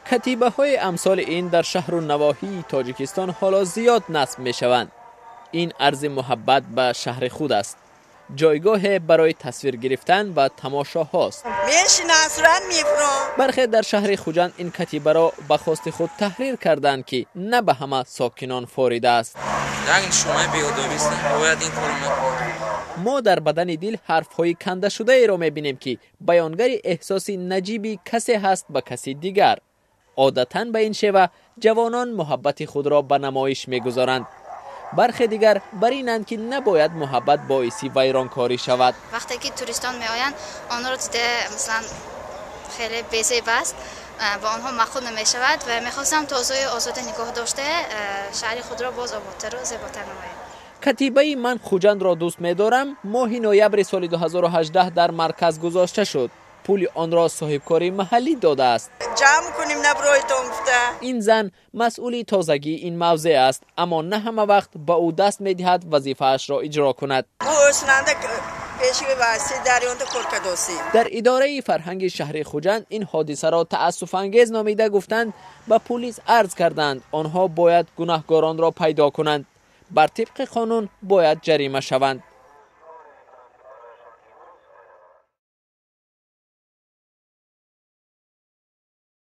Катибаҳои амсоли ин дар шаҳру навоҳии Тоҷикистон ҳоло зиёд насб мешаванд. Ин арзи муҳаббат ба шаҳри худ аст. Ҷойгоҳе барои тасвир гирифтан ва тамошоҳост. Бархе дар шаҳри Хуҷанд ин катибаро ба хости худ таҳрир карданд, ки на ба ҳама сокинон форида аст. Як нишонаи беодобист, бояд ин корро накунад. Мо дар бадани дил ҳарфҳои кандашудаеро мебинем, ки баёнгари эҳсоси наҷиби касе ҳаст ба каси дигар. Одатан ба ин шева ҷавонон муҳаббати худро ба намоиш мегузоранд. Бархе дигар бар инанд, ки набояд муҳаббат боиси вайронкорӣ шавад. Вақте ки туристон меоянд, онҳоро дида, масалан, хеле безеб аст, ба онҳо маъқул намешавад ва мехостам тозаю озода нигоҳ дошта, шаҳри худро боз оботару зеботар намоем. Катибаи «Ман Хуҷандро дӯст медорам» моҳи ноябри соли 2018 дар марказ гузошта шуд. Пули онро соҳибкори маҳаллӣ додааст. Ҷамъ кунем, наброитон гуфта. Ин зан масъули тозагии ин мавзеъ аст, аммо на ҳама вақт ба ӯ даст медиҳад вазифаашро иҷро кунад. Ӯснанда пеши васи дарёнда кор кадосӣ. Дар идораи фарҳанги шаҳри Хуҷанд ин ҳодисаро таассуфангез номида, гуфтанд, ба пулис арз карданд, онҳо бояд гунаҳгоронро пайдо кунанд, бар тибқи қонун бояд ҷарима шаванд.